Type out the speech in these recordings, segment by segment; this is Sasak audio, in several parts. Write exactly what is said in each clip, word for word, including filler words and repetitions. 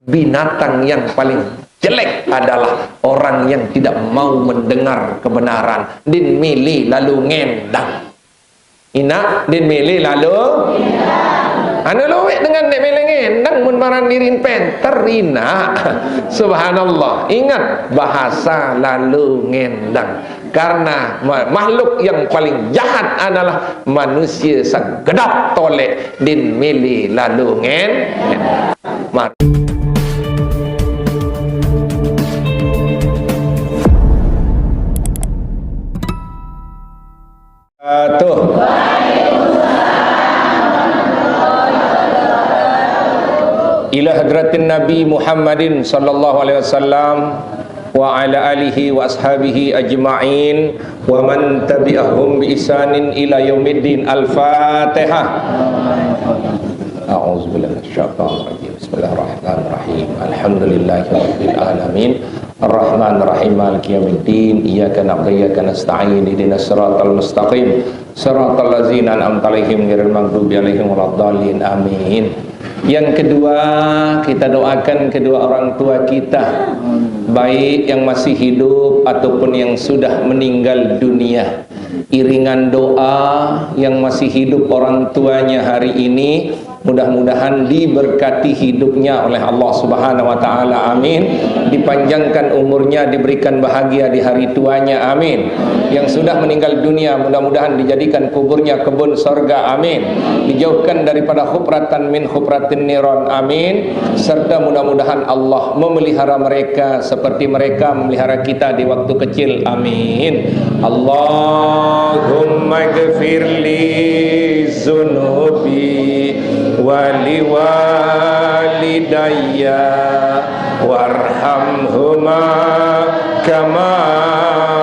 Binatang yang paling jelek adalah orang yang tidak mau mendengar kebenaran. Din mili lalu ngendang. Ina, din mili lalu. Anu luwek dengan dek mili ngendang mun maran dirin penter, ina. Subhanallah. Ingat, bahasa lalu ngendang. Karena ma-, makhluk yang paling jahat adalah manusia sagedap tolek din mili lalu ngen. Mar- Tuh. Ila hadratin Nabi Muhammadin sallallahu alaihi wasallam wa ala alihi wa ashabihi ajma'in wa man tabi'ahum bi ihsanin ila yaumiddin. Al-Fatihah. A'udzubillahi minasyaitonir rajim. Bismillahirrahmanirrahim. Alhamdulillahirabbil alamin. Arrahmanirrahim. Maliki yaumiddin. Iyyaka na'budu wa iyyaka nasta'in. Ihdinas siratal mustaqim. Siratal ladzina an'amta 'alaihim ghairil maghdubi 'alaihim waladdallin. Amin. Yang kedua, kita doakan kedua orang tua kita, baik yang masih hidup ataupun yang sudah meninggal dunia. Iringan doa yang masih hidup orang tuanya hari ini, mudah-mudahan diberkati hidupnya oleh Allah Subhanahu wa taala. Amin. Dipanjangkan umurnya, diberikan bahagia di hari tuanya. Amin. Yang sudah meninggal dunia, mudah-mudahan dijadikan kuburnya kebun sorga. Amin. Dijauhkan daripada hufratan min hufratin niran. Amin. Serta mudah-mudahan Allah memelihara mereka seperti mereka memelihara kita di waktu kecil. Amin. Allahumma gfirli zunubi wa liwalidayya warhamhuma kama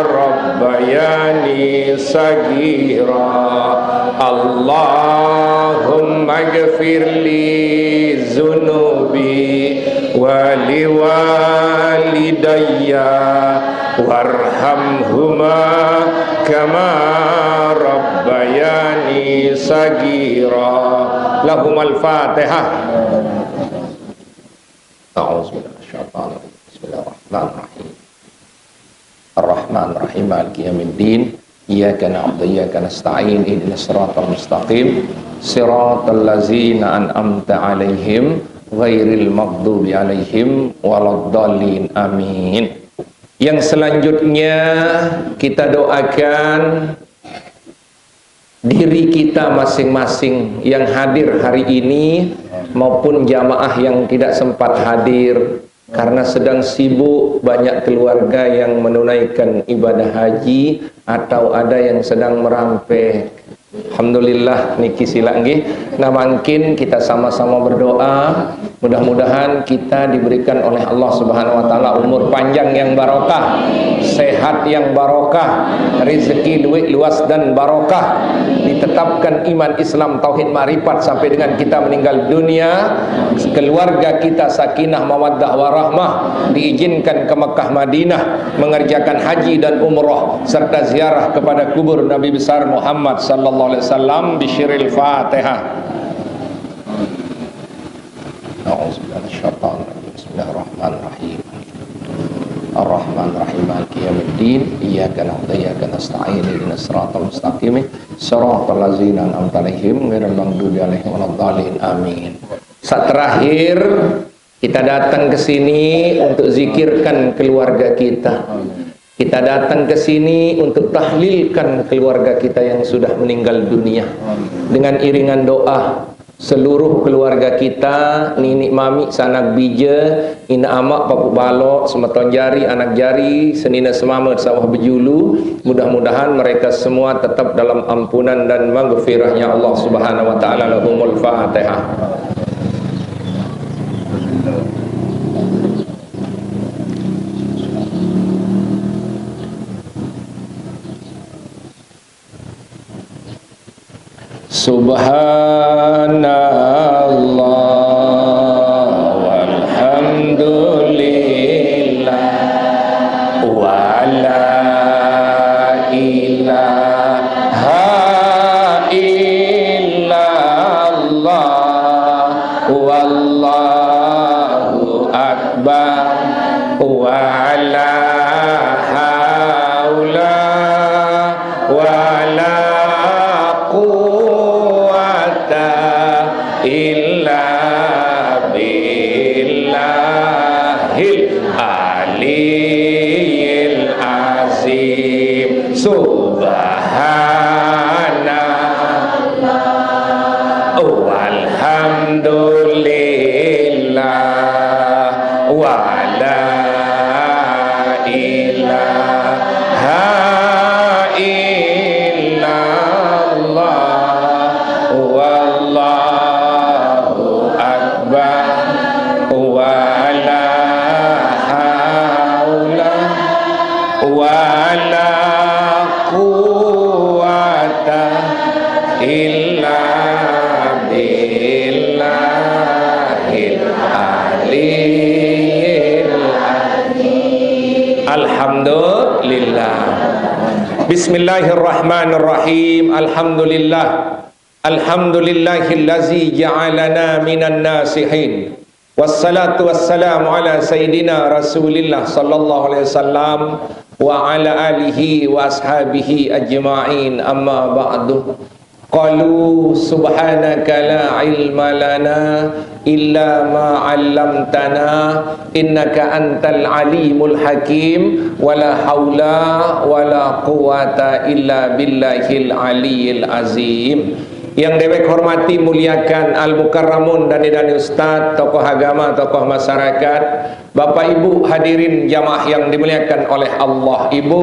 rabbayani sagira. Allahumma gfirli zunubi wa liwalidayya warhamhuma kama rabbayani sagira. Lahumal Fatihah. A'udzubillahi minasyaitonir rajim. Bismillahirrahmanirrahim. Arrahmanirrahim. Maliki yaumiddin. Iyyaka na'budu wa iyyaka nasta'in. Ihdinas siratal mustaqim. Siratal ladzina an'amta 'alaihim ghairil maghdubi 'alaihim waladdallin. Amin. Yang selanjutnya kita doakan diri kita masing-masing yang hadir hari ini maupun jamaah yang tidak sempat hadir karena sedang sibuk, banyak keluarga yang menunaikan ibadah haji atau ada yang sedang merampek. Alhamdulillah, niki silak nggih. Nah, mangkin kita sama-sama berdoa, mudah-mudahan kita diberikan oleh Allah Subhanahu wa taala umur panjang yang barokah, sehat yang barokah, rezeki luwek luas dan barokah, ditetapkan iman Islam tauhid makrifat sampai dengan kita meninggal dunia, keluarga kita sakinah mawaddah warahmah, diizinkan ke Mekah Madinah mengerjakan haji dan umrah serta ziarah kepada kubur Nabi besar Muhammad sallallahu alaihi wasallam. Bisirril Fatihah. A'udzubillahi minasyaitonir rajim. Bismillahirrahmanirrahim. Arrahmanirrahim. Maliki yaumiddin. Iyyaka na'budu wa iyyaka nasta'in. Ihdinas siratal mustaqim. Siratal ladzina an'amta 'alaihim ghairil maghdubi 'alaihim waladdallin. Amin. Saat terakhir, kita datang ke sini untuk zikirkan keluarga kita. Kita datang ke sini untuk tahlilkan keluarga kita yang sudah meninggal dunia. Dengan iringan doa, seluruh keluarga kita, nini mami, sanak bija, ina amak, papuk balok, semeton jari, anak jari, senina semama sawah bejulu, mudah-mudahan mereka semua tetap dalam ampunan dan maghfirahnya Allah Subhanahu wa taala. Lahumul Fatihah. Subhanallah walhamdulillah wa la ilaha illallah wallahu أكبر. ولا حول ولا قوة إلا بالله العلي العظيم. سبحان الله والحمد لله ولا إله إلا الله والله أكبر ولا حول ولا قوة إلا بالله العلي العظيم. الحمد لله. بسم الله الرحمن الرحيم. الحمد لله. الحمد لله الذي جعلنا من الناصحين. والصلاة والسلام على سيدنا رسول الله صلى الله عليه وسلم وعلى آله وأصحابه أجمعين. أما بعد. قالوا سبحانك لا علم لنا إلا ما علمتنا إنك أنت العليم الحكيم ولا حول ولا قوة إلا بالله العلي العظيم. Yang dewek hormati, muliakan, al-mukarramun, dani-dani ustad, tokoh agama, tokoh masyarakat, Bapak Ibu hadirin jamaah yang dimuliakan oleh Allah. Ibu,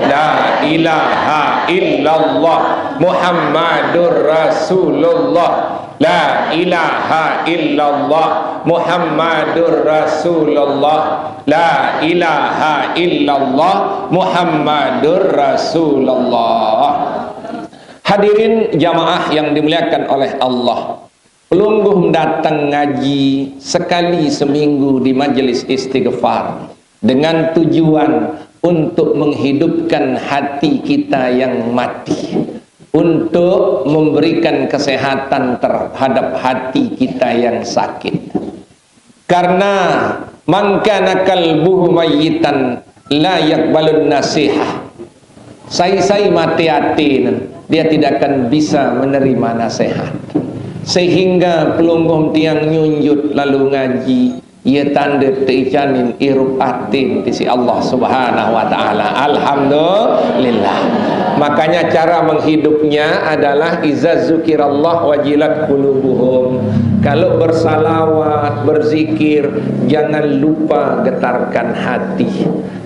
la ilaha illallah Muhammadur Rasulullah. La ilaha illallah Muhammadur Rasulullah. La ilaha illallah Muhammadur Rasulullah. Hadirin jamaah yang dimuliakan oleh Allah, pelungguh datang ngaji sekali seminggu di majelis istighfar dengan tujuan untuk menghidupkan hati kita yang mati, untuk memberikan kesehatan terhadap hati kita yang sakit. Karena man kana qalbuhu mayyitan la yaqbalun nasihah. Sai-sai mati hati, dia tidak akan bisa menerima nasihat. Sehingga pelungguh tiang nyunjut lalu ngaji, ia tanda teicanin irup atin tisi Allah Subhanahu wa Ta'ala. Alhamdulillah. Makanya cara menghidupnya adalah iza zukirallah wajilat qulubuhum. Kalau bersalawat, berzikir, jangan lupa getarkan hati.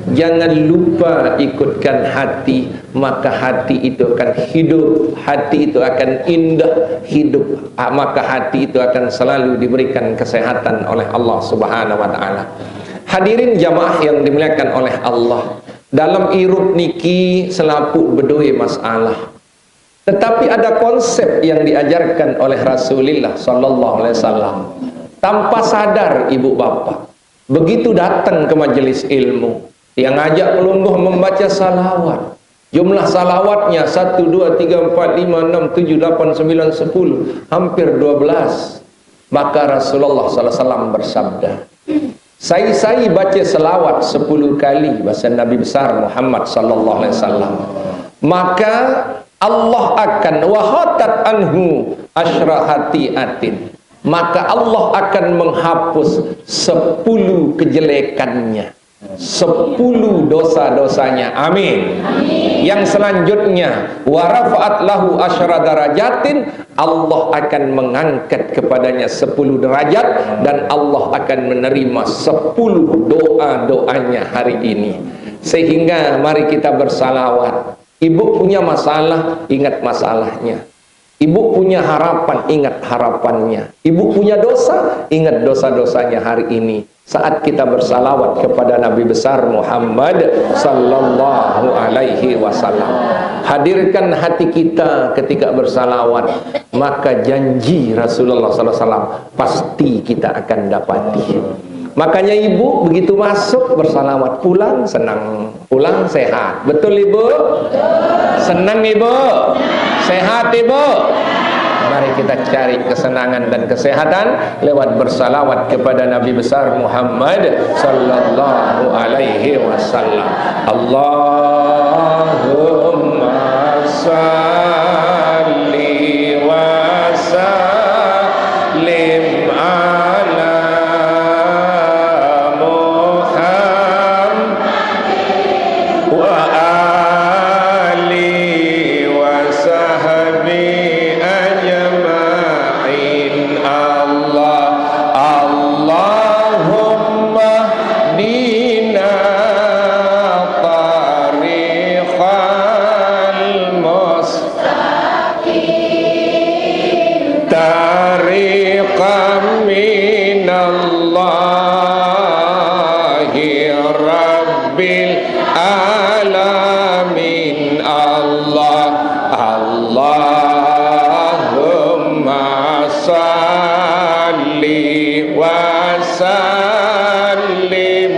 Jangan lupa ikutkan hati, maka hati itu akan hidup, hati itu akan indah, hidup, maka hati itu akan selalu diberikan kesehatan oleh Allah Subhanahu wa Ta'ala. Hadirin jamaah yang dimuliakan oleh Allah, dalam irup niki selapuq bedoe masalah. Tetapi ada konsep yang diajarkan oleh Rasulullah sallallahu alaihi wasallam. Tanpa sadar, ibu bapak, begitu datang ke majelis ilmu, yang ngajak pelungguh membaca salawat. Jumlah salawatnya satu, dua, tiga, empat, lima, enam, tujuh, delapan, sembilan, sepuluh, hampir dua belas. Maka Rasulullah sallallahu alaihi wasallam bersabda, "Sai-sai baca selawat sepuluh kali," bahasa Nabi besar Muhammad sallallahu alaihi wasallam, maka Allah akan wahatat anhu asyra hatiatin, maka Allah akan menghapus sepuluh kejelekannya, sepuluh dosa-dosanya. Amin. Yang selanjutnya, warafa'at lahu asyra darajatin, Allah akan mengangkat kepadanya sepuluh derajat dan Allah akan menerima sepuluh doa-doanya hari ini. Sehingga mari kita bersalawat. Ibu punya masalah, ingat masalahnya. Ibu punya harapan, ingat harapannya. Ibu punya dosa, ingat dosa-dosanya hari ini. Saat kita bersalawat kepada Nabi besar Muhammad sallallahu alaihi wasallam. Hadirkan hati kita ketika bersalawat, maka janji Rasulullah sallallahu alaihi wasallam pasti kita akan dapati. Makanya ibu begitu masuk bersalawat, pulang senang, pulang sehat. Betul ibu? Senang ibu? Sehat ibu? Mari kita cari kesenangan dan kesehatan lewat bersalawat kepada Nabi besar Muhammad sallallahu alaihi wasallam. Allahumma salli wa sallim ala Muhammad wa ali wa sahbi ajma'in. Allah, Allahumma dina tariqal mustaqim, tariqam minallahi rabbil alamin. Allah, Allahumma salli wa sallim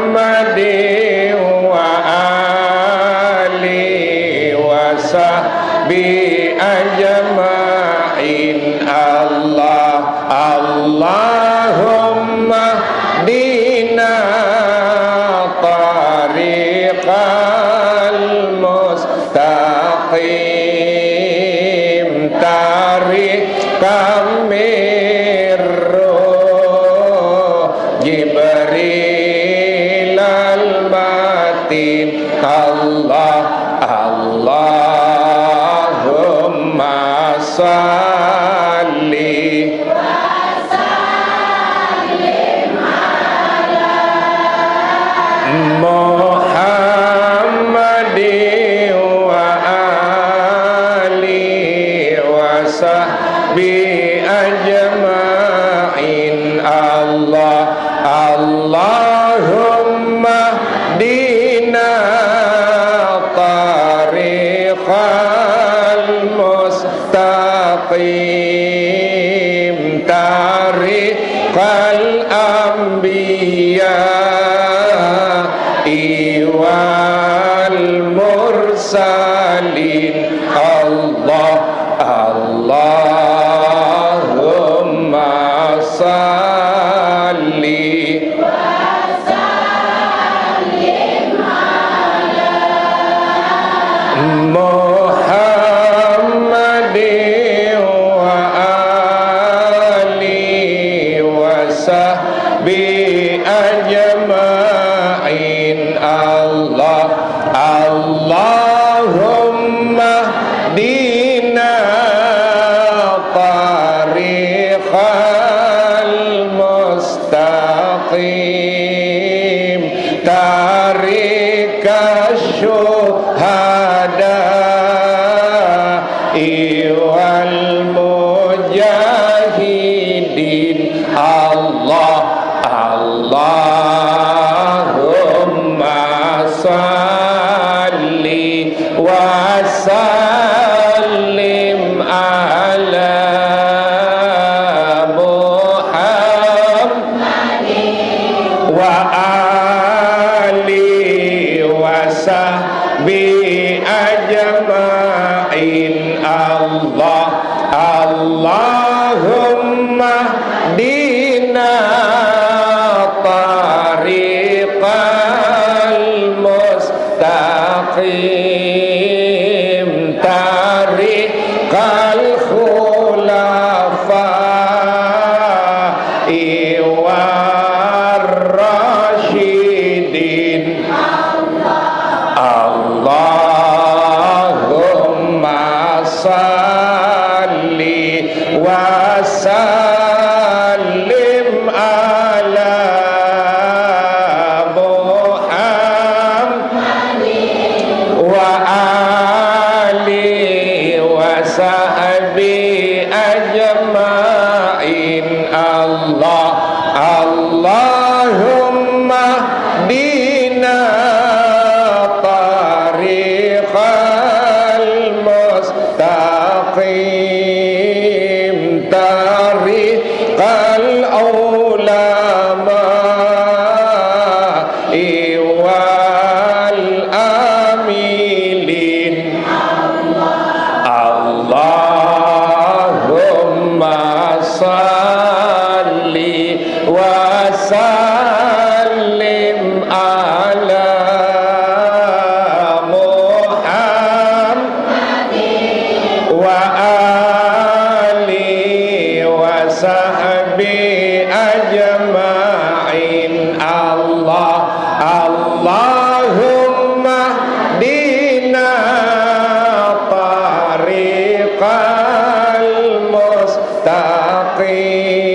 Muhammadin wa ali wa sahbi ajma'in. Allah, Allahumma dina tariqal mustaqim, tariqam mirruh Jibril al-Matin. Allah, Allahumma salli Muhammadin wa ali wa sahbi ajma'in. Allah, Allahumma dina tariqal mustaqim, tariqal anbiya wal mursalin. Allah, Allahumma salli Muhammadin wa ali wa sahbi ajma'in. Allah, Allahumma dina tariqal mustaqim, tariqasy syuhada wal mujahidin. Allah, Allahumma salli wa sallim ala Muhammad wa ali wa sahbi ajma'in. Allah, Allahumma dina tariqal mustaqim, tariqal khulafa war-rasyidin. Allahumma salli wa sallim ala Muhammad wa ali wa sahbi ajma'in. Allah, Allahumma dina tariqal mustaqim, tariqal ulama wal amili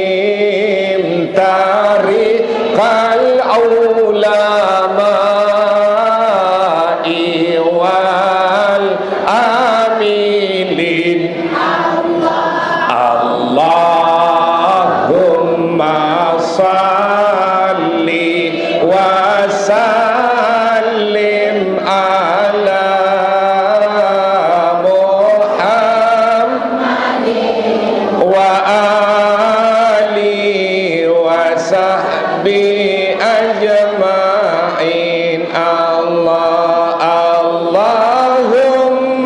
المستقيم طريق العلماء والعاملين. اللهم صل وسلم على محمد وآله وصحبه أجمعين. الله، اللهم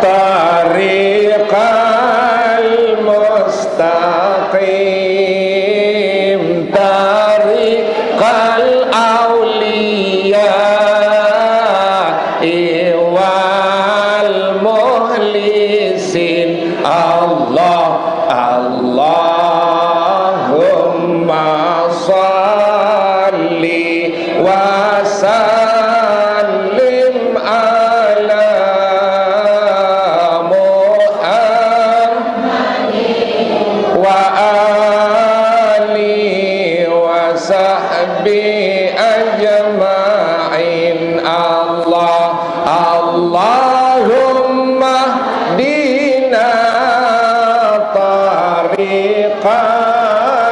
طريق المستقيم طريق الأولياء والمخلصين. الله، اللهم صل وسلم على محمد وآله وصحبه أجمعين. الله، اللهم اهدنا طريق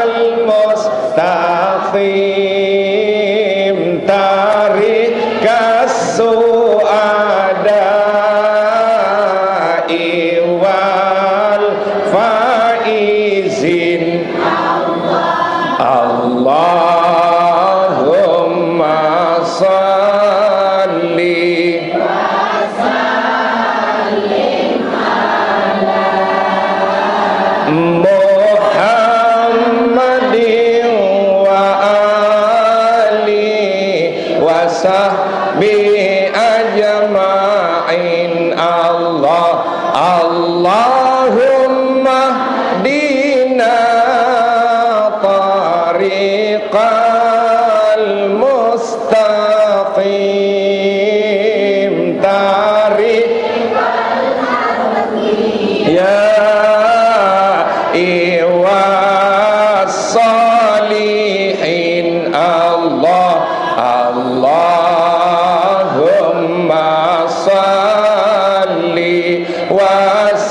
المستقيم طريق السعداء والفائزين. اللهم صل محمد وآله وصحبه أجمعين. الله، اللهم اهدنا طريق المستقيم طريق يا إيوا الصالحين. الله، اللهم صل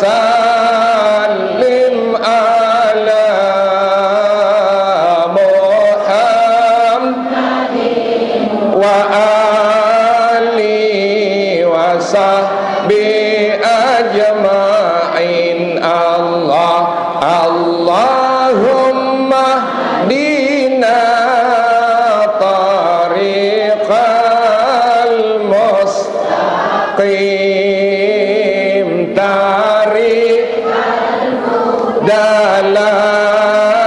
وسلم على محمد وآله وصحبه أجمعين. الله، اللهم اهدنا طريق المستقيم طريق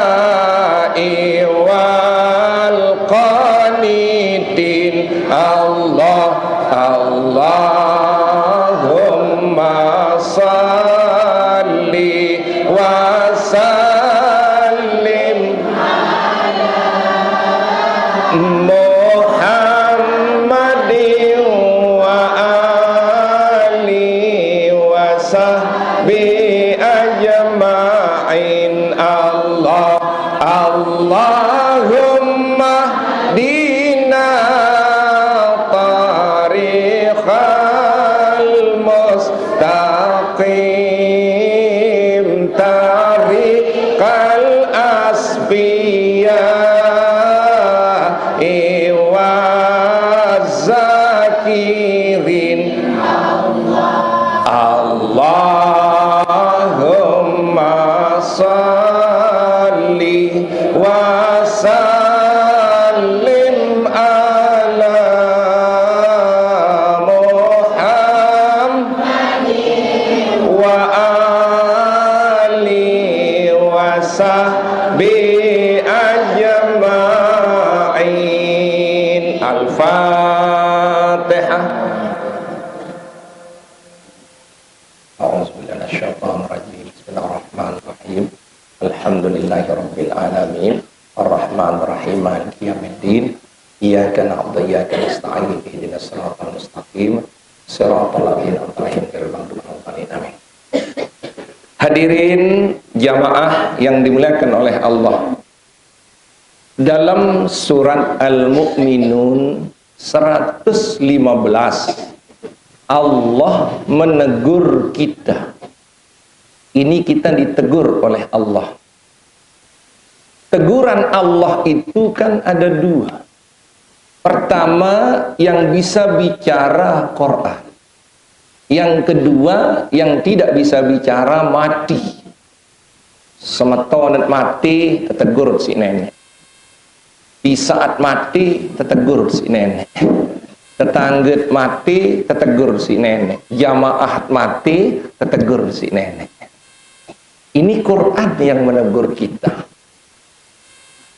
الدلاء والقانتين. الله، اللهم صل وسلم محمد وآله وصحبه أجمعين. الله، اللهم اهدنا طريق المستقيم طريق الأصفياء والذاكرين. اللهم صل وسلم على محمد وآله وصحبه أجمعين. الفاتحة. أعوذ بالله من الشيطان الرجيم. بسم الله الرحمن الرحيم. الحمد لله رب العالمين. الرحمن الرحيم. مالك يوم الدين. إياك نعبد وإياك نستعين. اهدنا الصراط المستقيم. صراط الذين أنعمت عليهم غير المغضوب عليهم ولا الضالين. آمين. Hadirin jamaah yang dimuliakan oleh Allah, dalam surat Al-Mu'minun seratus lima belas, Allah menegur kita. Ini kita ditegur oleh Allah. Teguran Allah itu kan ada dua. Pertama, yang bisa bicara Quran. Yang kedua, yang tidak bisa bicara mati. Semeton mati, tetegur si nenek. Pisaat mati, tetegur si nenek. Tetangget mati, tetegur si nenek. Jamaah mati, tetegur si nenek. Ini Quran yang menegur kita.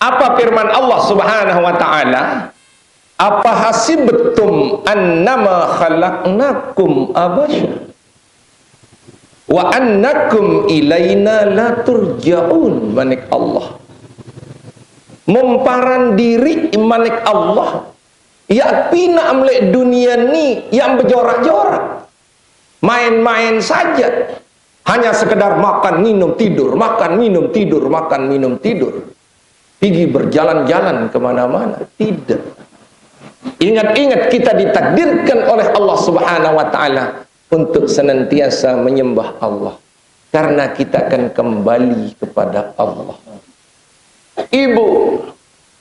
Apa firman Allah Subhanahu wa taala? "Apa hasibtum annama khalaqnakum abasya wa annakum ilaina la turja'un," manik Allah. Memparan diri manik Allah. Ya pina amlek dunia ni yang berjorak-jorak. Main-main saja. Hanya sekedar makan, minum, tidur, makan, minum, tidur, makan, minum, tidur. Pigi berjalan-jalan kemana-mana. Tidak. Ingat-ingat kita ditakdirkan oleh Allah Subhanahu wa taala untuk senantiasa menyembah Allah. Karena kita akan kembali kepada Allah. Ibu,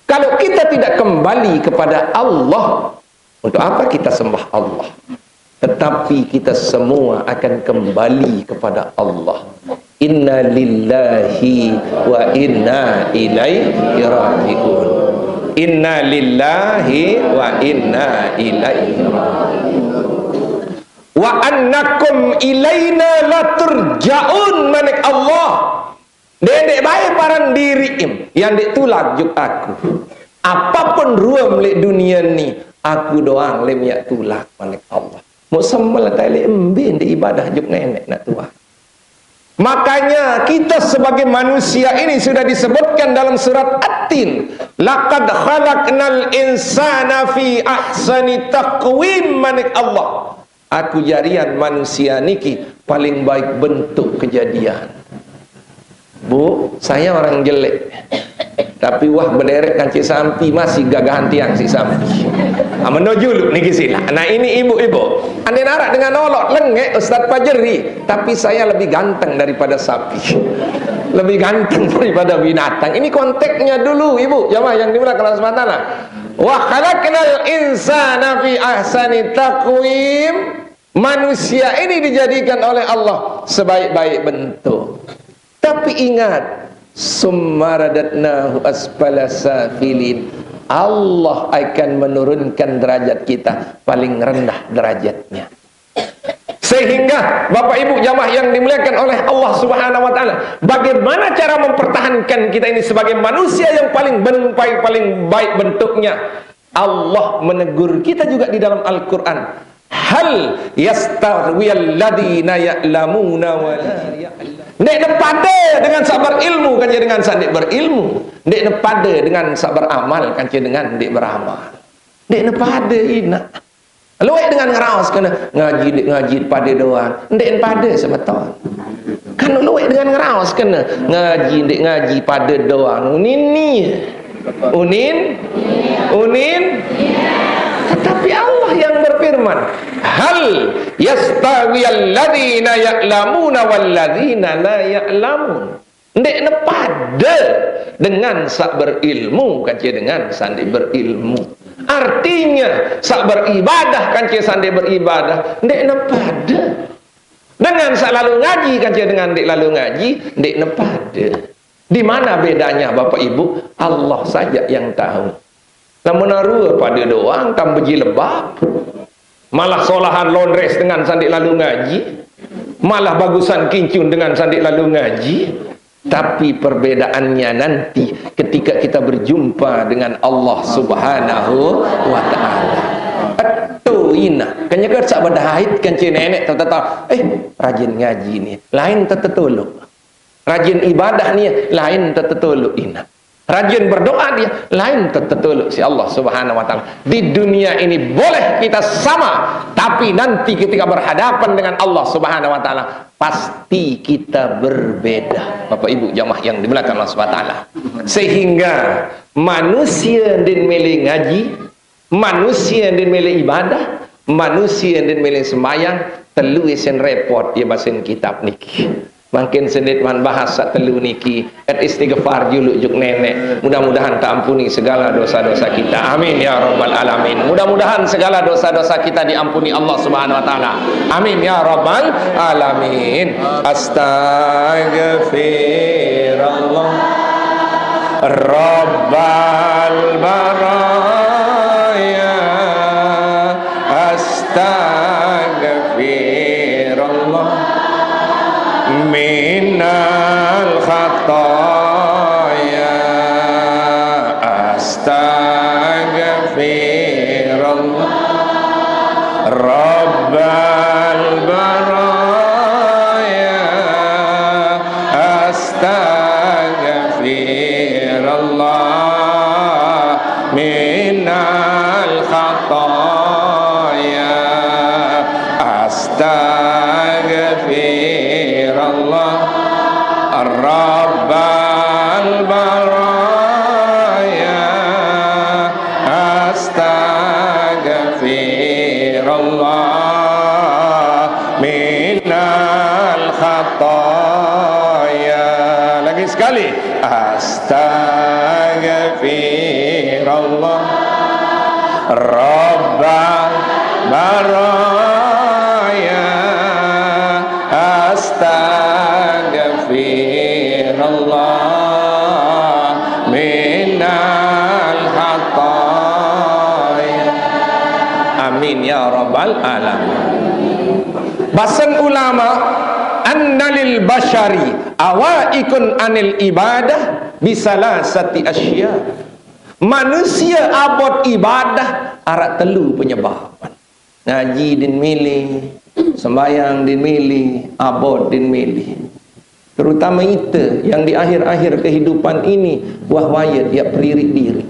kalau kita tidak kembali kepada Allah, untuk apa kita sembah Allah? Tetapi kita semua akan kembali kepada Allah. Inna lillahi wa inna ilaihi raji'un. Inna lillahi wa inna ilaihi raji'un. Wa annakum ilaina la turja'un, manik Allah. Dek, dek bae paran diri im, yang dek tulak juk aku. Apapun ruam lek dunia ni, aku doang lem yak tulak, manik Allah. Mau semel tai lek embe dek ibadah juk nenek nak tua. Makanya kita sebagai manusia ini sudah disebutkan dalam surat At-Tin, "Laqad khalaqnal insana fi ahsani taqwim," manik Allah. Aku jarian manusia niki paling baik bentuk kejadian. Bu, saya orang jelek. Tapi wah, bederek kancik sampi masih gagahan tiang si sampi. Ah, meno juluk niki sila. Nah, ini ibu-ibu. Andai narak dengan olok lengek Ustaz Pajeri, tapi saya lebih ganteng daripada sapi. Lebih ganteng daripada binatang. Ini konteksnya dulu, Ibu, jamaah yang dimuliakan Allah Subhanahu wa taala. "Wa khalaqnal insana fi ahsani taqwim." Manusia ini dijadikan oleh Allah sebaik-baik bentuk. Tapi ingat, "Summa radadnahu asfala safilin." Allah akan menurunkan derajat kita paling rendah derajatnya. Sehingga Bapak Ibu jamaah yang dimuliakan oleh Allah Subhanahu wa taala, bagaimana cara mempertahankan kita ini sebagai manusia yang paling ben-, paling, paling baik bentuknya? Allah menegur kita juga di dalam Al-Quran. "Hal yastawiyal ladina ya'lamuna wa la ya'lamun." Ndak nepada dengan sak berilmu kan dengan sak ndak berilmu. Ndak nepada dengan sak beramal kan dengan ndak beramal. Ndak nepada ina. Luwek dengan ngeraos kena ngaji, dek ngaji pada doang. Ndak pada semeton. Kan luwek dengan ngeraos kena ngaji, dek ngaji pada doang. Nini. Unin? Unin? Tetapi Allah yang berfirman, "Hal yastawiyal ladzina ya'lamuna wal ladzina la ya'lamun." Ndek nepada dengan sak berilmu kance dengan sandi berilmu. Artinya, sak beribadah kance sandi beribadah, ndek nepada. Dengan sak lalu ngaji kance dengan ndek lalu ngaji, ndek nepada. Di mana bedanya, Bapak Ibu? Allah saja yang tahu. Lamun arua pada doang tambah jilbab, malah solahan londres dengan sandik lalu ngaji, malah bagusan kincun dengan sandik lalu ngaji. Tapi perbedaannya nanti ketika kita berjumpa dengan Allah Subhanahu wa Ta'ala. Itu ina. Kanya sak badahait kance nenek tetap, eh, rajin ngaji ni, lain tetap tolok. Rajin ibadah ni lain tetap tolok ina. Rajin berdoa dia, lain te-, tetuluk si Allah Subhanahu wa Ta'ala. Di dunia ini boleh kita sama, tapi nanti ketika berhadapan dengan Allah Subhanahu wa Ta'ala, pasti kita berbeda. Bapak Ibu jamaah yang dimuliakan Allah Subhanahu wa Ta'ala. Sehingga manusia din mele ngaji, manusia din mele ibadah, manusia din mele sembayang, telu isen repot ya basin kitab niki. Mangkin sendit wan bahas sak telu niki, et istighfar juluk juk nenek. Mudah-mudahan terampuni segala dosa-dosa kita. Amin ya rabbal alamin. Mudah-mudahan segala dosa-dosa kita diampuni Allah Subhanahu wa Ta'ala. Amin ya rabbal alamin. Astagfirullah. Rabbal baraya. Astagfirullah. Minal khataya. Astagfirullah. Rabbal baraya. Astagfirullah. Minal khataya. Astagfirullah. Rabbal baraya. Astagfirullah. Minal khataya. Lagi sekali. Astagfirullah. Rabbal baraya. Astagfirullah. Minal khataya. Amin ya rabbal alamin. Basen ulama, annalil basyari awaikun anil ibadah bisalasati asya. Manusia abot ibadah arak telu penyebab. Ngaji din mele, sembayang din mele, abot din mele. Terutama ite yang di akhir-akhir kehidupan ini, wah waya dia peririk diri.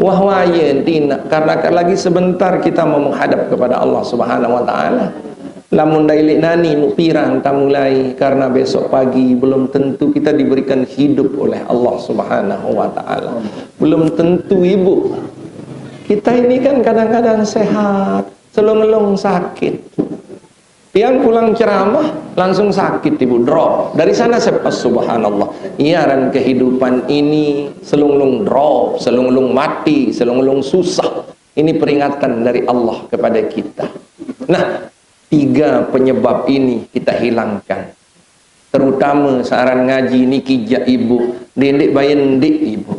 Wah waya tina, karena kan lagi sebentar kita mau menghadap kepada Allah Subhanahu wa Ta'ala. Lamun dai lek nani mu pirang tamulai, karena besok pagi belum tentu kita diberikan hidup oleh Allah Subhanahu wa Ta'ala. Belum tentu, Ibu. Kita ini kan kadang-kadang sehat, selung-selung sakit. Yang pulang ceramah langsung sakit, Ibu, drop. Dari sana saya pas, subhanallah. Iya, ran kehidupan ini selung-selung drop, selung-selung mati, selung-selung susah. Ini peringatan dari Allah kepada kita. Nah, tiga penyebab ini kita hilangkan. Terutama searan ngaji niki jak, Ibu, dendik bayan dik, Ibu.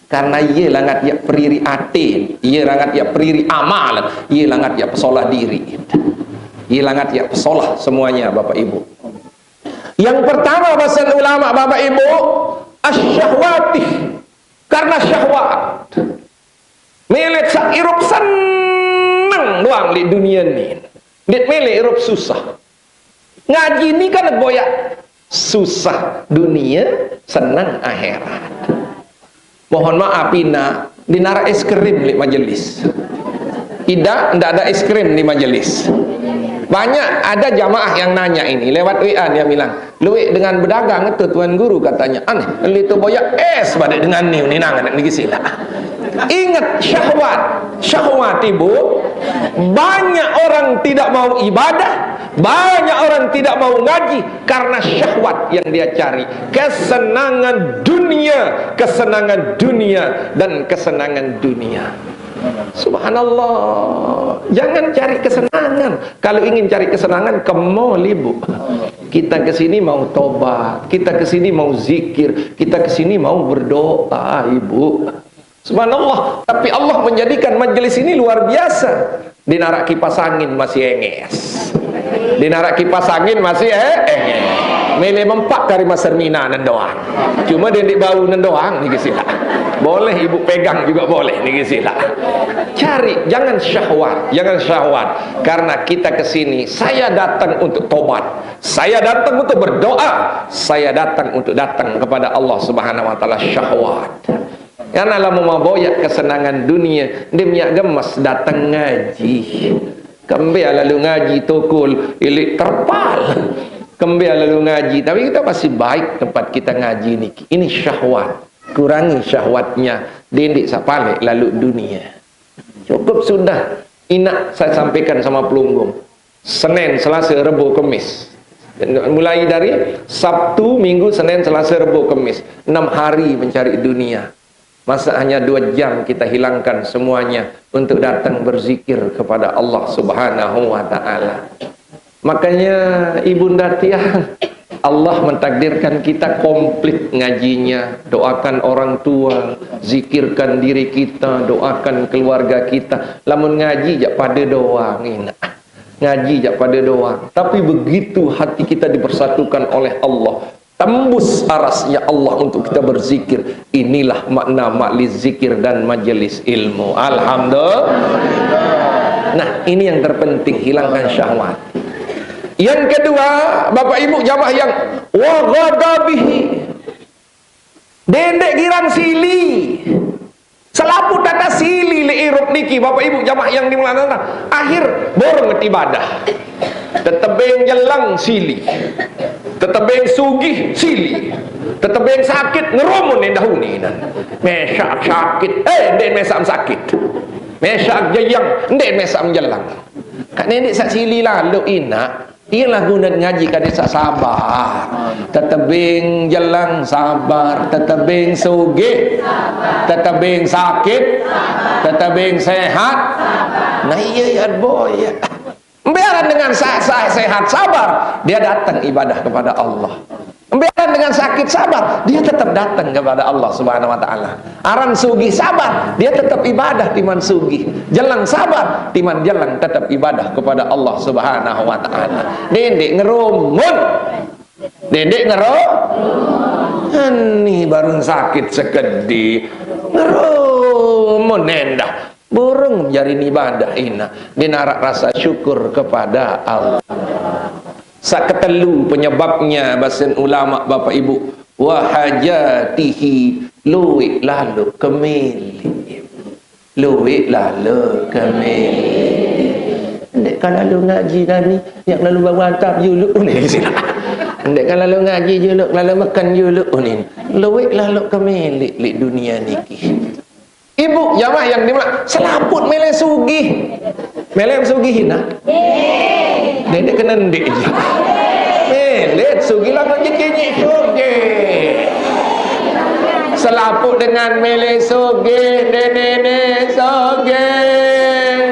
Karena iye langat yak periri ate, iye langat yak periri amal, iye langat yak pesolah diri. Iye langat yak pesolah semuanya, Bapak Ibu. Yang pertama, basen ulama, Bapak Ibu, asyahwati. Karena syahwat. Melet sak irup seneng doang di dunia ni. Dit melet irup susah. Ngaji ni kan boyak susah dunia, senang akhirat. Mohon maaf, ina, dinarak es krim di majelis. Tidak, tidak ada es krim di majelis. Banyak ada jamaah yang nanya ini lewat W A, dia bilang, "Luik dengan berdagang itu, Tuan Guru," katanya. "Aneh, itu boyak es pada dengan ni, ni nang anak ni sila." Ingat syahwat, syahwat, Ibu. Banyak orang tidak mau ibadah, banyak orang tidak mau ngaji karena syahwat yang dia cari. Kesenangan dunia, kesenangan dunia, dan kesenangan dunia. Subhanallah. Jangan cari kesenangan. Kalau ingin cari kesenangan, ke mall, Ibu. Kita ke sini mau tobat, kita ke sini mau zikir, kita ke sini mau berdoa, Ibu. Subhanallah. Tapi Allah menjadikan majelis ini luar biasa. Dinarak kipas angin masih enges. Dinarak kipas angin masih, eh, enges. Mele mempak kari maser mina nendoang. Cuma dendik bau nendoang ni sila. Boleh Ibu pegang juga boleh ni sila. Cari, jangan syahwat, jangan syahwat. Karena kita ke sini, saya datang untuk tobat, saya datang untuk berdoa, saya datang untuk datang kepada Allah Subhanahu wa Ta'ala. Syahwat. Karena lamun maboyak kesenangan dunia, dia minyak gemes datang ngaji. Kembe lalu ngaji tukul, ilik terpal. Kembe lalu ngaji, tapi kita masih baik tempat kita ngaji niki. Ini syahwat. Kurangi syahwatnya, dendik sapalek lalu dunia. Cukup sudah. Inak saya sampaikan sama pelunggung. Senin, Selasa, Rebo, Kemis. Mulai dari Sabtu, Minggu, Senin, Selasa, Rebo, Kemis. Enam hari mencari dunia. Masa hanya dua jam kita hilangkan semuanya untuk datang berzikir kepada Allah Subhanahu wa Ta'ala. Makanya, Ibunda Tiah, Allah mentakdirkan kita komplit ngajinya. Doakan orang tua, zikirkan diri kita, doakan keluarga kita. Lamun ngaji jak pada doang, Inak. Ngaji jak pada doang. Tapi begitu hati kita dipersatukan oleh Allah, tembus arasnya Allah untuk kita berzikir. Inilah makna majlis zikir dan majelis ilmu. Alhamdulillah. Nah, ini yang terpenting, hilangkan syahwat. Yang kedua, Bapak Ibu jamaah yang wa ghadabihi. Dendik girang sili. Selapu tata sili le irup niki, Bapak Ibu jamaah yang dimuliakan Allah. Akhir borong ibadah. Tetebeng jelang sili. Tetebeng sugih sili. Tetebeng sakit ngerumun dahuni nan. Mesak sakit, eh, nde mesak sakit. Mesak jeyang, nde mesak jelang. Kak nenek sak sili lalu, Inak. Iyalah guna ngaji kade sak sabar. Tetebeng jelang sabar, tetebeng sugih, tetebeng sakit, tetebeng sehat. Nah, iya, iya, boy, ya. Biaran dengan sa- sa- sehat sabar, dia datang ibadah kepada Allah. Biaran dengan sakit sabar, dia tetap datang kepada Allah Subhanahu wa Ta'ala. Aran sugih sabar, dia tetap ibadah timan sugih. Jelang sabar, timan jelang tetap ibadah kepada Allah Subhanahu wa Ta'ala. Dendik ngerumun. Dendik ngero. Ini baru sakit sekedi. Ngerumun endah. Burung jari ibadah, Inak. Dinarak rasa syukur kepada Allah. Saketelu penyebabnya, basen ulama, Bapak Ibu, wa hajatihi, luwek lalu kemili. Luwek lalu kemili. Ndek kalau lu ngaji nani, yang lalu bawa antap juluk ni sila. Ndek kalau lu ngaji juluk, lalu makan juluk ni. Luwek lalu kemili li dunia niki. Ibu jamaah yang dimuliakan, selaput mele sugih. Mele sugih, Inak. Nenek kena ndik je. Mele sugih lah, nak je kenyek sugih. Selaput dengan mele sugih, nenek sugih.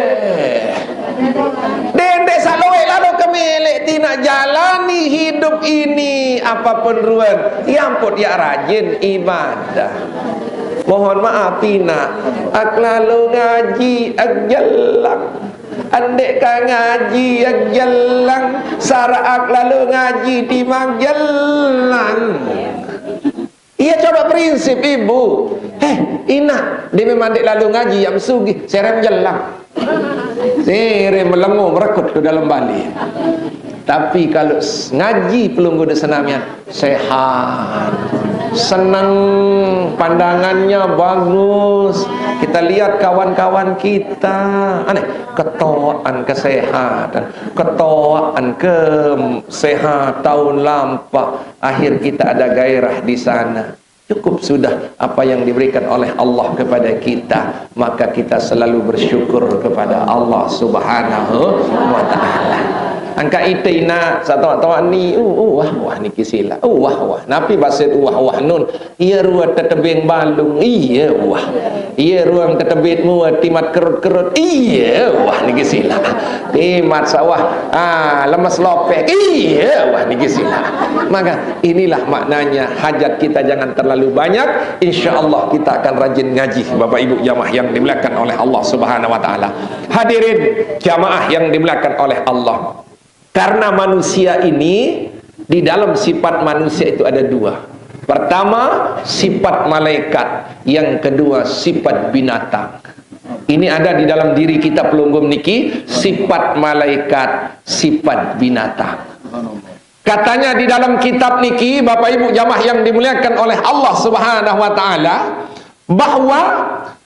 Dendik sak luwek lalu kemili, tinak jalani hidup ini apapun ruan, yang put yak rajin ibadah. Mohon maaf, Inak, ak lalu ngaji, ak jelang. Andek ka ngaji, ak jelang. Sarak ak lalu ngaji, timak jelang. Iya, coba prinsip ibu. Heh, Inak, dia memang dek lalu ngaji, yang sugih, serem jelang. Serem melengu, merekut ke dalam balik. Tapi kalau s- ngaji pelunggu di senamian, sehat, senang, pandangannya bagus. Kita lihat kawan-kawan kita, aneh, ketoan kesehatan, ketoan kesehatan tahun lampak. Akhir kita ada gairah di sana. Cukup sudah apa yang diberikan oleh Allah kepada kita, maka kita selalu bersyukur kepada Allah Subhanahu wa Ta'ala. Angka ite, Inak, satoak-toak ni, uh, uh, wah, wah, niki sila. Uh, wah, wah. Napi basit wah, wah, nun? Iya ruang tetebing balung. Iya, wah. Iya ruang tetebit mua timat kerut-kerut. Iya, wah, niki sila. Timat sawah, ah, lemes lopek. Iya, wah, niki sila. Maka inilah maknanya, hajat kita jangan terlalu banyak. Insya Allah kita akan rajin ngaji, Bapak Ibu jamaah yang dimuliakan oleh Allah Subhanahu wa Ta'ala. Hadirin jamaah yang dimuliakan oleh Allah. Karena manusia ini, di dalam sifat manusia itu ada dua. Pertama, sifat malaikat. Yang kedua, sifat binatang. Ini ada di dalam diri kita pelungguh niki, sifat malaikat, sifat binatang. Katanya di dalam kitab niki, Bapak Ibu jamaah yang dimuliakan oleh Allah Subhanahu wa taala, bahwa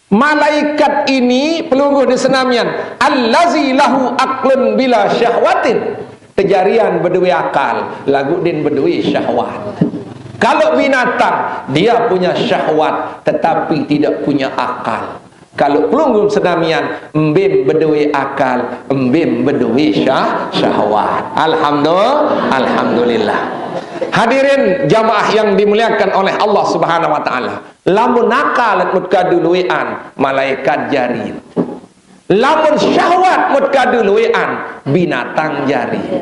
malaikat ini pelungguh di senamian, allazi lahu aqlun bila syahwatin, kejarian bedue akal, lagu din bedue syahwat. Kalau binatang, dia punya syahwat tetapi tidak punya akal. Kalau pelungguh senamian, embim bedue akal, embim bedue syah, syahwat. Alhamdulillah, alhamdulillah. Hadirin jamaah yang dimuliakan oleh Allah Subhanahu wa taala, lamun akal mut kaduluean, malaikat jari. Lamun syahwat mut kaduluean, binatang jari.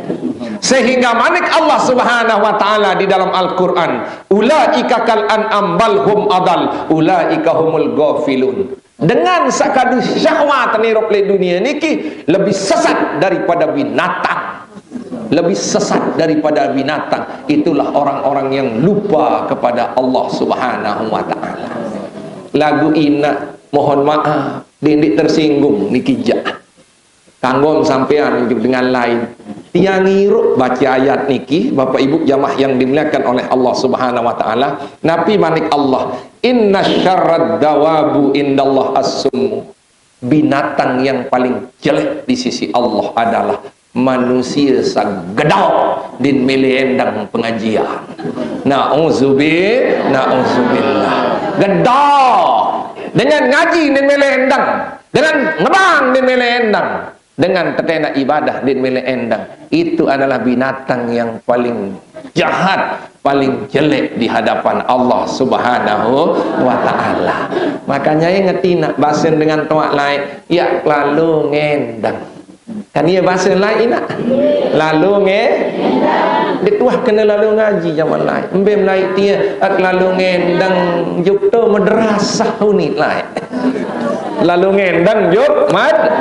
Sehingga manik Allah Subhanahu wa taala di dalam Al-Qur'an, ulaika kal an'am bal hum adal, ulaika humul ghafilun. Dengan sakadu syahwat nirup le dunia niki lebih sesat daripada binatang. Lebih sesat daripada binatang. Itulah orang-orang yang lupa kepada Allah Subhanahu wa taala. Lagu ina, mohon maaf, dindik tersinggung niki ja. Kanggo sampean dengan lain. Tiang ngirup baca ayat niki, Bapak Ibu jamaah yang dimuliakan oleh Allah Subhanahu wa taala. Napi manik Allah, "Inna syarrad dawabu indallah as-summu." Binatang yang paling jelek di sisi Allah adalah manusia sagedau din mele endang pengajian. Nauzubi-, nauzubillah. Gedau. Dengan ngaji din mele endang, dengan ngebang din mele endang, dengan tetena ibadah din mele endang. Itu adalah binatang yang paling jahat, paling jelek di hadapan Allah Subhanahu wa taala. Makanya ingat ina, basen dengan toaq laeq, ya lalu ngendang. Kan iya basen laeq ina? Lalu nge-, dituah kena lalu ngaji zaman laeq. Embem laeq tie, at lalu ngendang juk to madrasah uni laeq. Lalu ngendang juk mad-,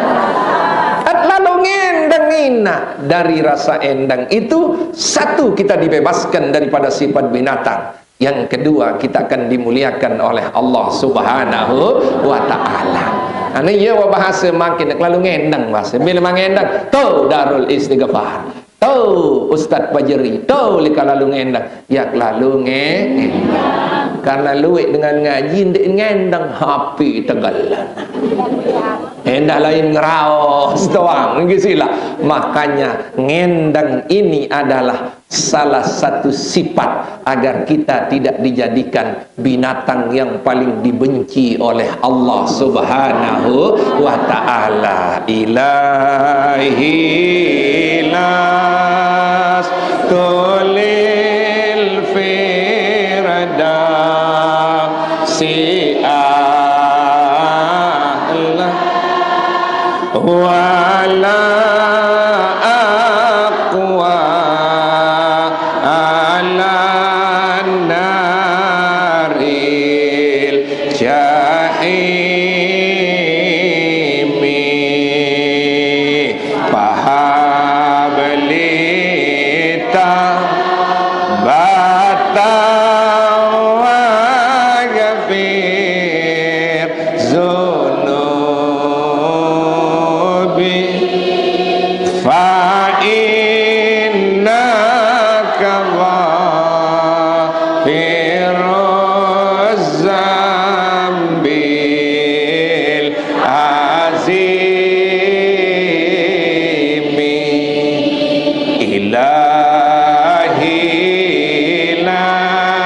at lalu ngendang ina dari rasa endang itu, satu, kita dibebaskan daripada sifat binatang. Yang kedua, kita akan dimuliakan oleh Allah Subhanahu wa taala. Ane iya wa bahasa makin lalu ngendang bahasa. Bila mangendang, tu Darul Istighfar. Tu Ustaz Fajri, tu lika lalu ngendang. Ya lalu nge-, ngendang. Karena lueq dengan ngaji ndeq ngendang, H P tegelan. Endah lain ngeraos doang, nggih sila. Makanya ngendang ini adalah salah satu sifat agar kita tidak dijadikan binatang yang paling dibenci oleh Allah Subhanahu wa taala. Ilahi lastu lil firdausi a'la. Wala aqwa ala naril jahimi. Fahab li taubat waghfir dzunubi, fa innaka ghafiruz zambil azimi. Ilahi la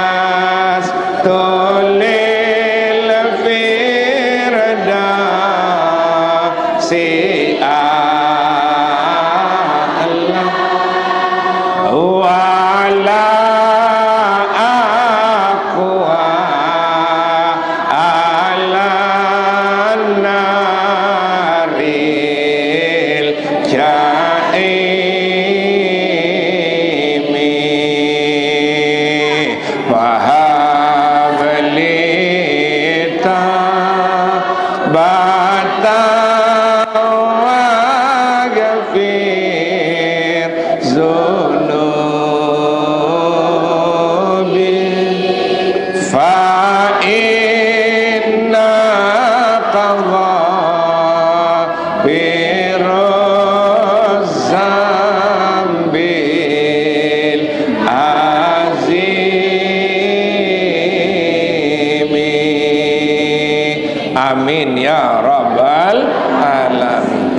Amin ya rabbal alamin.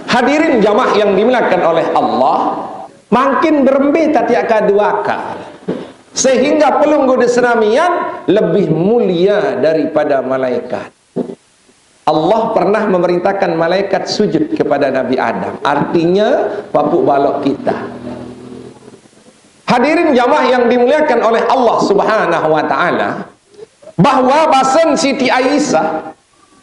Hadirin jamaah yang dimuliakan oleh Allah, makin berembe tatiak kadu akal, sehingga pelungguh di senamian lebih mulia daripada malaikat. Allah pernah memerintahkan malaikat sujud kepada Nabi Adam, artinya papuk balok kita. Hadirin jamaah yang dimuliakan oleh Allah Subhanahu wa Ta'ala, bahwa basen Siti Aisyah,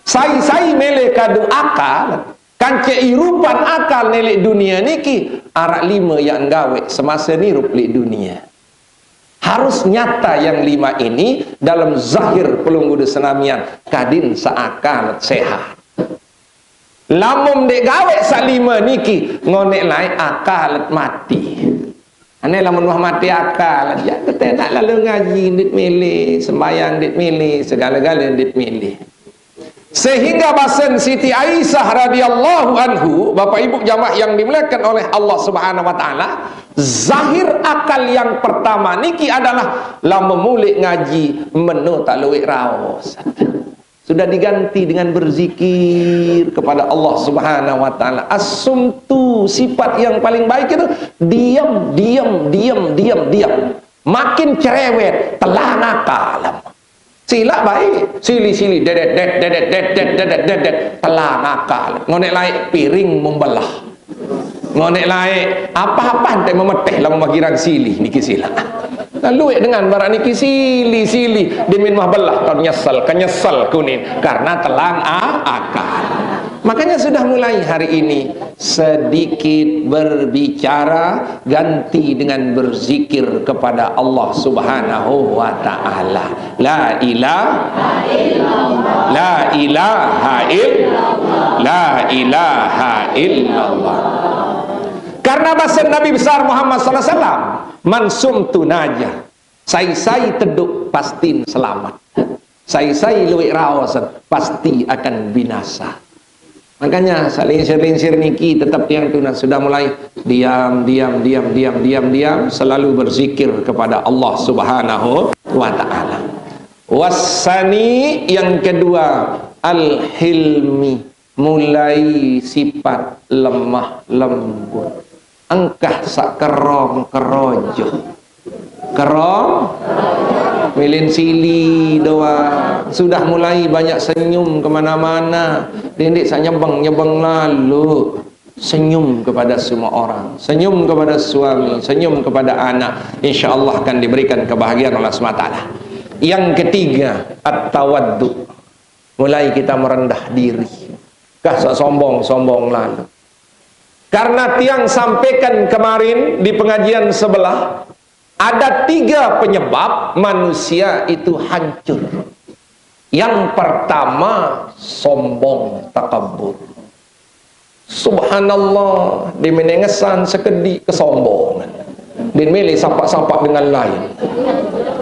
sai-sai mele kadu akal, kance irupan akal nelek dunia niki, arak lima yang gawe semasa nirup lek dunia. Harus nyata yang lima ini dalam zahir pelungguh di senamian, kadin seakal sehat. Lamun dek gawe sak lima niki, ngonek lae akal mati. Ane lamun wah mati akal, ya tetenak lalu ngaji ndik milih, sembayang ndik milih, segala-gala ndik milih. Sehingga basen Siti Aisyah radhiyallahu anhu, Bapak Ibu jamaah yang dimuliakan oleh Allah Subhanahu wa Ta'ala, zahir akal yang pertama niki adalah lamun mulai ngaji meno tak luwek raos. Sudah diganti dengan berzikir kepada Allah Subhanahu wa Ta'ala. Asumtu, sifat yang paling baik itu diam, diam, diam, diam, diam. Makin cerewet, telang akal. Silak baik, sili-sili, dedet, dedet, dedet, dedet, dedet, dedet, telang akal. Ngonek laik piring membelah. Ngonek laik, apa-apa ente memeteh lamun bagirang sili niki silak. Lalu dengan barak niki sili-sili, dimin mah belah, kau nyesel, kenyesel kuning karena telang a-, akal. Makanya sudah mulai hari ini sedikit berbicara, ganti dengan berzikir kepada Allah Subhanahu wa Ta'ala. La ilaha, la ilaha illallah, la ilaha illallah. Karena basen Nabi besar Muhammad sallallahu alaihi wasallam, "Man sumtu naja." Sai-sai teduk pasti selamat. Sai-sai luwek raos pasti akan binasa. Makanya salinsir-linsir niki tetap tiang tunas sudah mulai diam, diam, diam, diam, diam, diam, selalu berzikir kepada Allah Subhanahu wa Ta'ala. Wasani yang kedua, al-hilmi, mulai sifat lemah lembut. Engkah sak kerong kerojo. Kerong, milin sili doang. Sudah mulai banyak senyum kemana-mana. Dendik sak nyebeng, nyebeng lalu. Senyum kepada semua orang. Senyum kepada suami, senyum kepada anak. Insya Allah akan diberikan kebahagiaan oleh Allah subhanahu wa taala. Yang ketiga, at-tawaddu. Mulai kita merendah diri. Kah sak sombong, sombong lalu. Karena tiang sampaikan kemarin di pengajian sebelah, ada tiga penyebab manusia itu hancur. Yang pertama, sombong, takabur. Subhanallah, dimin engesan sekedi kesombongan. Din milih sapak-sapak dengan lain.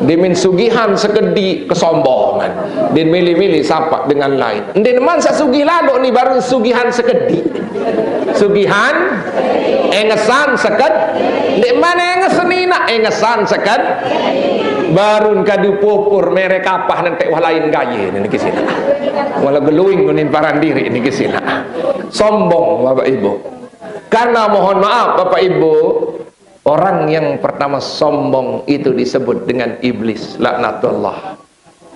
Dimin sugihan sekedi kesombongan. Din milih-milih sapak dengan lain. Din man sak sugih lalu ni baru sugihan sekedi. Sugihan, engesan seked. Din man enges ni nak engesan seked. Barun kadu pupur merek apa nanti wah lain gaya ni kisina. Walau geluing nunin paran diri ni kisina. Sombong, Bapak Ibu. Karena mohon maaf, Bapak Ibu, orang yang pertama sombong itu disebut dengan iblis, laknatullah.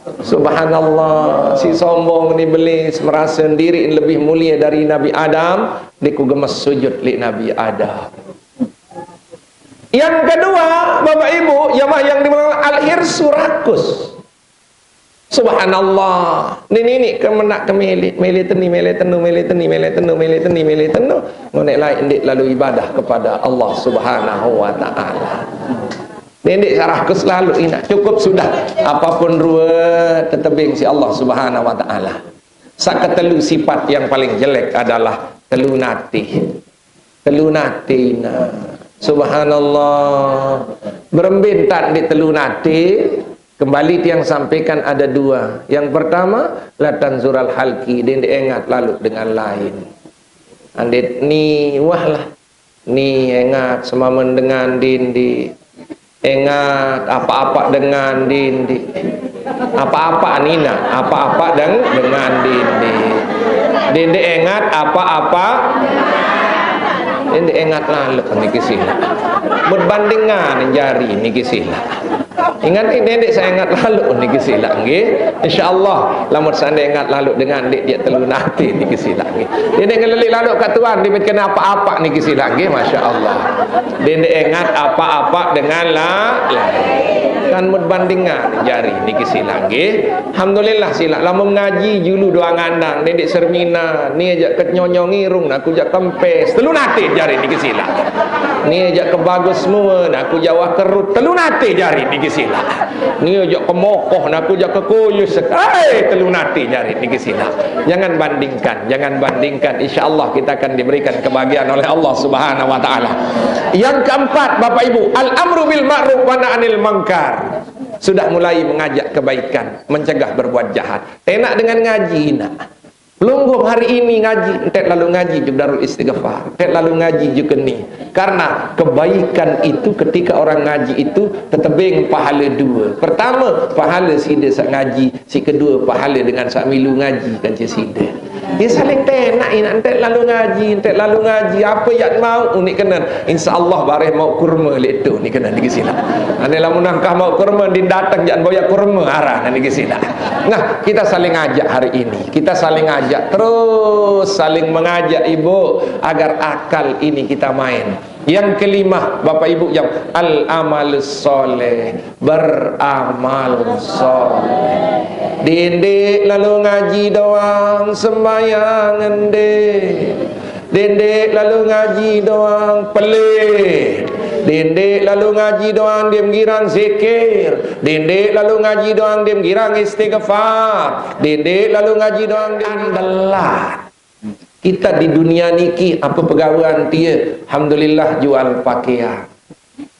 Subhanallah, si sombong ni iblis merasa diri lebih mulia dari Nabi Adam, diku gemes sujud li Nabi Adam. Yang kedua, Bapak Ibu, jamaah yang dimuliakan, al-hirsu, rakus. Subhanallah. Ni nini ke menak ke mele, mele teni, mele tenu, mele teni, mele tenu, mele teni, mele tenu. Ngonek lain ndik lalu ibadah kepada Allah Subhanahu wa taala. Ni ndik sarah ke selalu ina. Cukup sudah. Apapun rua tetebing si Allah Subhanahu wa taala. Sak ketelu sifat yang paling jelek adalah telu natih. Telu natih, nah. Subhanallah. Berembin tak di telu natih, kembali tiang sampaikan ada dua. Yang pertama, latan sural halki, din diengat lalu dengan lain. Andit ni wah lah. Ni engat semamen dengan din di Ingat apa-apa dengan dindik. Apa-apa ni nak, apa-apa deng-, dengan dindik. Dindik ingat apa-apa. Dindik ingat lalu niki silak. Mut bandingan jari niki silak. Ingat ni, dindik seingat lalu niki silak nggih. Insyaallah, lamun sande ingat lalu dengan dik dia telu nate niki silak nggih. Dindik ngelelik lalu ka tuan, dibit kena apa-apa niki silak nggih, masyaallah. Dindik ingat apa-apa dengan la-, la-, kan mut bandingan jari niki silak nggih. Alhamdulillah silak. Lamun ngaji julu doang andang, dindik sermina, ni aja kenyonyong irung, aku jak kempes, telu nate jari niki silak. Ni aja ke bagus semua, aku jawah kerut, telu nate jari niki silak. Ni aja ke mokoh, aku jak ke kuyus, hai, telu nate jari niki silak. Jangan bandingkan, jangan bandingkan. Insya Allah kita akan diberikan kebahagiaan oleh Allah Subhanahu wa Ta'ala. Yang keempat, Bapak Ibu, al-amru bil ma'ruf wa nahi anil munkar. Sudah mulai mengajak kebaikan, mencegah berbuat jahat. Enak dengan ngaji, nak. Pelungguh hari ini ngaji, entek lalu ngaji juga Darul Istighfar, entek lalu ngaji juga ni. Karena kebaikan itu ketika orang ngaji itu tetebing pahala dua. Pertama, pahala sida sat ngaji, si kedua pahala dengan sat milu ngaji kan sida. Dia saling tenak, nak entek lalu ngaji, entek lalu ngaji. Apa yang mau unik kena? Insya Allah bareh mau kurma leto ni kena niki silak. Ane lamun nangkah mau kurma, din datang jangan boyak kurma arah niki silak. Nah, kita saling ajak hari ini. Kita saling ajak, terus saling mengajak, Ibu, agar akal ini kita main. Yang kelima, Bapak Ibu, yang al-amal soleh, beramal soleh. Dindik lalu ngaji doang, sembahyang ngendih. Dindik lalu ngaji doang, pelih. Dindik lalu ngaji doang, dia girang zikir. Dindik lalu ngaji doang, dia girang istighfar. Dindik lalu ngaji doang, dia andelat. Kita di dunia niki, apa pegawai tia? Alhamdulillah, jual pakaian.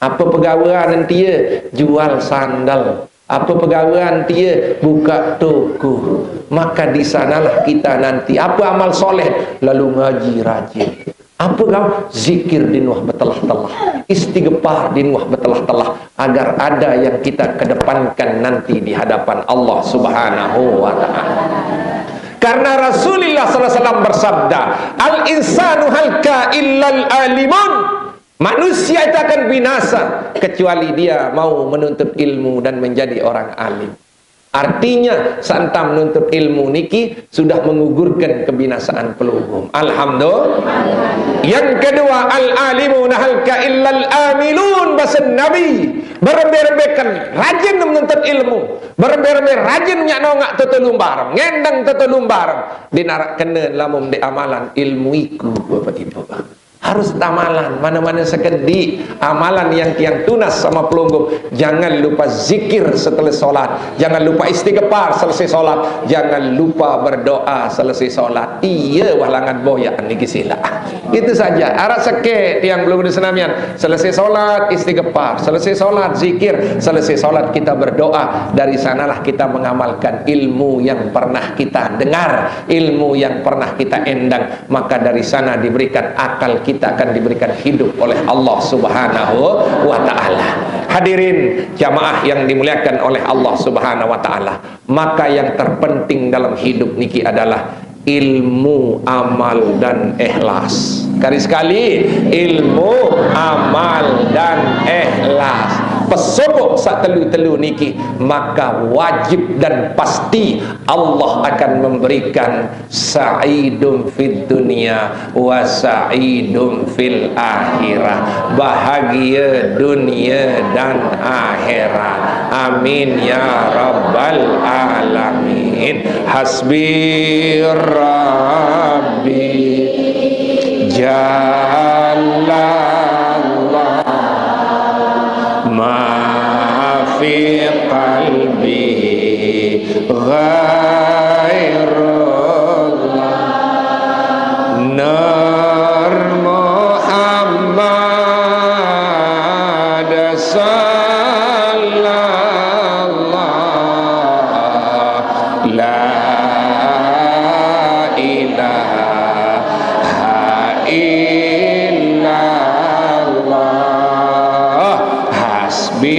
Apa pegawai tia? Jual sandal. Apa pegawai tia? Buka toko. Maka di sanalah kita nanti. Apa amal soleh? Lalu ngaji rajin. Apa kau? Zikir dinuah betelah-telah. Istighfar dinuah betelah-telah. Agar ada yang kita kedepankan nanti di hadapan Allah Subhanahu wa Ta'ala. Karena Rasulullah sallallahu alaihi wasallam bersabda, "Al-insanu halka illal alimun." Manusia itu akan binasa kecuali dia mau menuntut ilmu dan menjadi orang alim. Artinya, santang menuntut ilmu niki sudah menggugurkan kebinasaan pelungguh. Alhamdulillah. Yang kedua, al-alimu nahalka illal amilun, bahasa Nabi. Berembe-rembekan rajin menuntut ilmu. Berembe-rembe rajin nyak nongak tetulumbar, ngendang tetulumbar. Dinarak kena lamun di amalan ilmu iku, Bapak Ibu. Harus amalan, mana-mana sekedi amalan yang tiang tunas sama pelungguh. Jangan lupa zikir setelah sholat. Jangan lupa istighfar selesai sholat. Jangan lupa berdoa selesai sholat. Iya, walangan boyak niki sila. Itu saja. Arah seke tiang belum disenamian. Selesai sholat, istighfar. Selesai sholat, zikir. Selesai sholat, kita berdoa. Dari sanalah kita mengamalkan ilmu yang pernah kita dengar, ilmu yang pernah kita endang. Maka dari sana diberikan akal kita, akan diberikan hidup oleh Allah Subhanahu wa Ta'ala. Hadirin jamaah yang dimuliakan oleh Allah Subhanahu wa Ta'ala, maka yang terpenting dalam hidup niki adalah ilmu, amal, dan ikhlas. Kali sekali, ilmu, amal, dan ikhlas. Pesopok sat telu-telu niki, maka wajib dan pasti Allah akan memberikan sa'idun fid dunya wa sa'idun fil akhirah. Bahagia dunia dan akhirat. Amin ya rabbal alamin. Hasbi rabbi jallallah ma fi qalbi ghairullah. Nur Muhammad sallallahu la ilaha illallah. Hasbi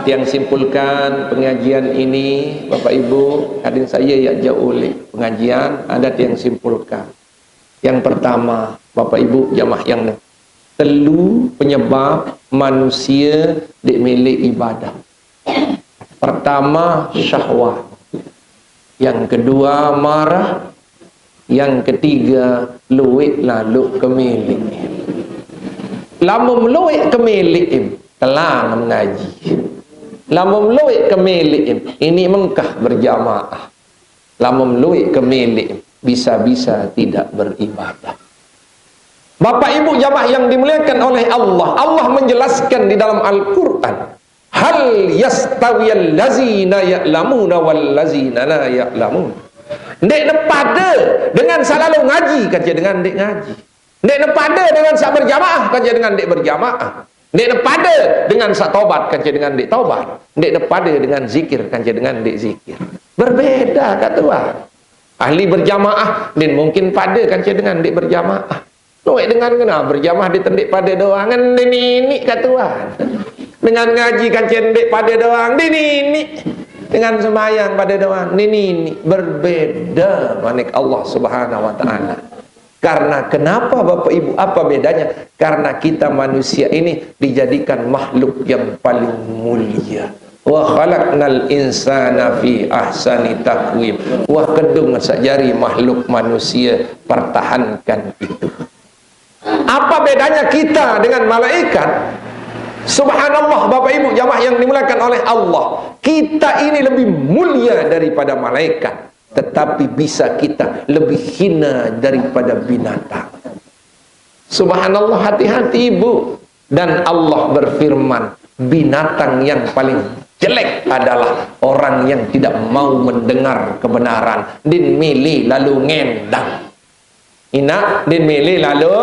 Tiang simpulkan pengajian ini, Bapak Ibu, hadirin saya yang jauh oleh pengajian, ada tiang simpulkan. Yang pertama, Bapak Ibu jamaah yang telu penyebab manusia dek melek ibadah. Pertama, syahwat. Yang kedua, marah. Yang ketiga, luek lalu ke melek. Lamun luek ke melek, telang mengaji. Lamun luek ke melek, ini mengkah berjamaah. Lamun luek ke melek, bisa-bisa tidak beribadah. Bapak Ibu jamaah yang dimuliakan oleh Allah, Allah menjelaskan di dalam Al-Quran, "Hal yastawiyal lazina ya'lamuna wal lazina la ya'lamun." Ndek ne pada dengan selalu ngaji, kaca dengan ndek ngaji. Ndek ne pada dengan sak berjamaah, kaca dengan ndek berjamaah. Ndek ne pada dengan sak tobat, kaca dengan ndek tobat. Ndek ne pada dengan zikir, kaca dengan ndek zikir. Berbeda, kata Tuhan. Ahli berjamaah, din mungkin pada kaca dengan ndek berjamaah. Luek dengan kena berjamaah di tendik pada doang, kan din ini, kata Tuhan. Dengan ngaji kaca ndek pada doang, din ini. Dengan sembahyang pada doang, din ini. Berbeda manik Allah Subhanahu wa Ta'ala. Karena kenapa, Bapak Ibu, apa bedanya? Karena kita manusia ini dijadikan makhluk yang paling mulia. "Wa khalaqnal insana fi ahsani taqwim." Wah, kedung sajari makhluk manusia pertahankan itu. Apa bedanya kita dengan malaikat? Subhanallah, Bapak Ibu jamaah yang dimuliakan oleh Allah, kita ini lebih mulia daripada malaikat, tetapi bisa kita lebih hina daripada binatang. Subhanallah, hati-hati, Ibu. Dan Allah berfirman, binatang yang paling jelek adalah orang yang tidak mau mendengar kebenaran. Din milih lalu ngendang. Ina, din milih lalu.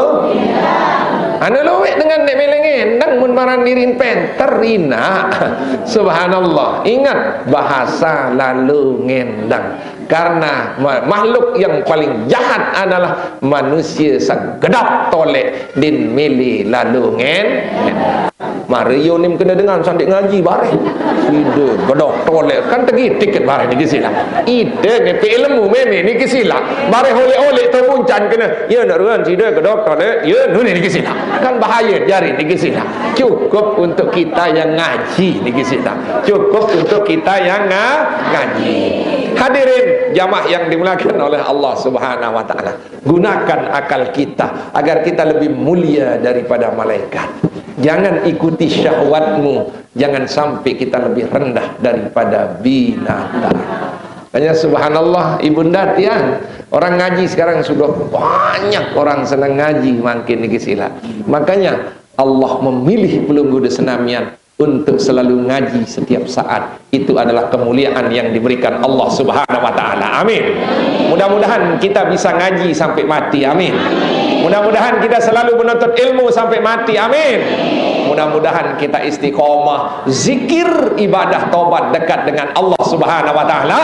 Anu luek dengan ndek milih ngendang, mun maran dirin penter, ina. Subhanallah. Ingat, bahasa lalu ngendang. Karena ma-, makhluk yang paling jahat adalah manusia sagedap tolek, din milih lalu ngen. Mari yo nim kena dengan sandik ngaji bareh. Sida gedok tolek, kan tegi tiket bareh niki sila. Ide ngepi ilmu meme niki sila. Bareh oleh-oleh terbuncan kena. Ya nak ruan sida gedok tolek. Ya nuni niki sila. Kan bahaya jari niki sila. Cukup untuk kita yang ngaji niki sila. Cukup untuk kita yang nga-, ngaji. Hadirin jamaah yang dimuliakan oleh Allah Subhanahu wa Ta'ala, gunakan akal kita agar kita lebih mulia daripada malaikat. Jangan ikuti syahwatmu. Jangan sampai kita lebih rendah daripada binatang. Hanya subhanallah, ibunda tiang. Orang ngaji sekarang sudah banyak orang senang ngaji makin niki sila. Makanya Allah memilih pelungguh di senamian untuk selalu ngaji setiap saat. Itu adalah kemuliaan yang diberikan Allah Subhanahu wa Ta'ala. Amin. Mudah-mudahan kita bisa ngaji sampai mati. Amin. Mudah-mudahan kita selalu menuntut ilmu sampai mati. Amin. Mudah-mudahan kita istiqomah, zikir, ibadah, tobat, dekat dengan Allah Subhanahu wa Ta'ala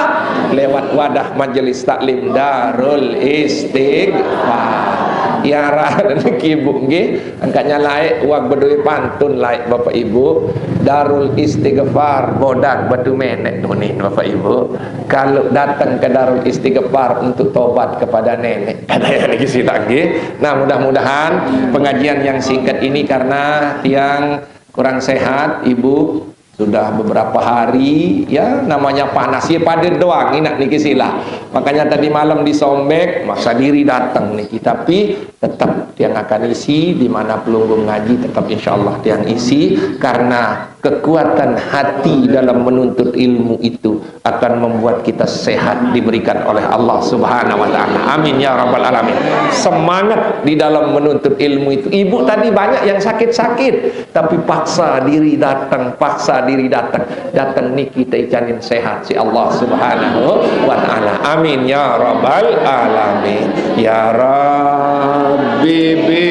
lewat wadah majelis taklim Darul Istighfar. Ya, rezeki ibu nggih. Angkatnya laik, wak bedui pantun laik, Bapak Ibu. Darul Istighfar, bodak batu menek kuning, Bapak Ibu. Kalau datang ke Darul Istighfar untuk tobat kepada nenek, katanya lagi sila nggih. Nah, mudah-mudahan pengajian yang singkat ini, karena tiang kurang sehat, Ibu, sudah beberapa hari, ya, namanya panas, ya, pada doang, inak niki sila. Makanya tadi malam disombek, maksa diri datang niki, tapi tetap tiang akan isi, di mana pelungguh ngaji tetap insya Allah tiang isi, karena kekuatan hati dalam menuntut ilmu itu akan membuat kita sehat diberikan oleh Allah Subhanahu wa Ta'ala. Amin ya rabbal alamin. Semangat di dalam menuntut ilmu itu. Ibu tadi banyak yang sakit-sakit, tapi paksa diri datang, paksa diri datang. Datang niki teh icanin sehat si Allah Subhanahu wa Ta'ala. Amin ya rabbal alamin. Ya Rabbi bi